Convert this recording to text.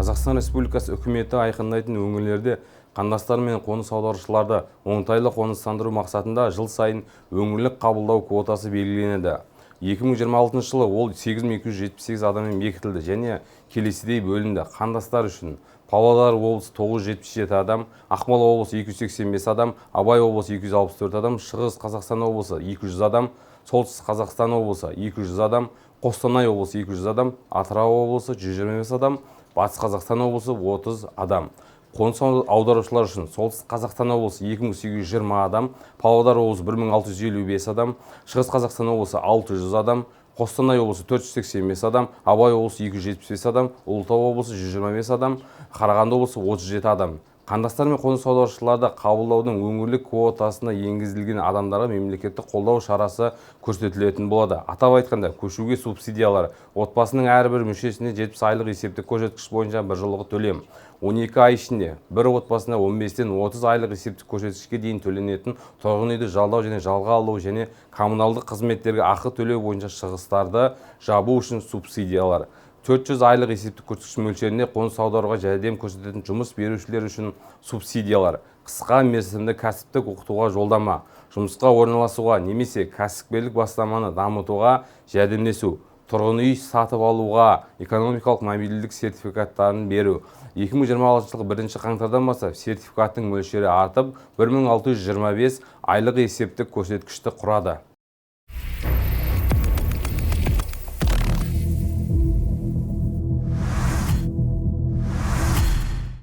Қазақстан Республикасы Үкіметі айқындайтын өңірлерде қандастар мен қоныс аударушыларды оңтайлы қоныстандыру мақсатында жыл сайын өңірлік қабылдау квотасы белгіленеді. 2026 жылы ол 8278 адаммен бекітілді және келесідей бөлінді: қандастар үшін Павлодар облысы 977 адам, Ақмола облысы 285 адам, Абай облысы 264 адам, Шығыс Қазақстан облысы 200 адам, Солтүстік Қазақстан облысы 200 адам, Қостанай облысы 200 адам, Атырау облысы 125 адам, Батыс Қазақстан облысы 30 адам. Қоныс аударушылар үшін Солтүстік Қазақстан облысы 2820 адам, Павлодар облысы 1655 адам, Шығыс Қазақстан облысы 600 адам, Қостанай облысы 485 адам, Абай облысы 275 адам, Ұлытау облысы 125 адам, Қарағанды облысы 37 адам. Қандастар мен қоныс аударушыларды қабылдаудың өңірлік квотасына енгізілген адамдарға мемлекеттік қолдау шарасы көрсетілетін болады. Атап айтқанда, көшуге субсидиялар: отбасының әрбір мүшесіне 70 айлық есептік көрсеткіш бойынша бір жылғы төлем, 12 ай ішінде бір отбасына 15-тен 30 айлық есептік көрсеткішке дейін төленетін тұрғын үйді жалдау және жалға алу және коммуналдық қызметтерге ақы төлеу бойынша шығыстарды жабу үшін субсидиялар, 400 айлық есептік көрсеткіш мөлшерінде қоныс аударуға жәрдем көрсететін жұмыс берушілер үшін субсидиялар, қысқа мерзімді кәсіптік оқытуға жолдама, жұмысқа орналасуға немесе кәсіпкерлік бастаманы дамытуға жәрдемдесу, тұрғын үй сатып алуға экономикалық мобильділік сертификаттарын беру. 2026 жылғы 1 қаңтардан бастап сертификаттың мөлшері артып, 1625 айлық есептік көрсеткішті құрады.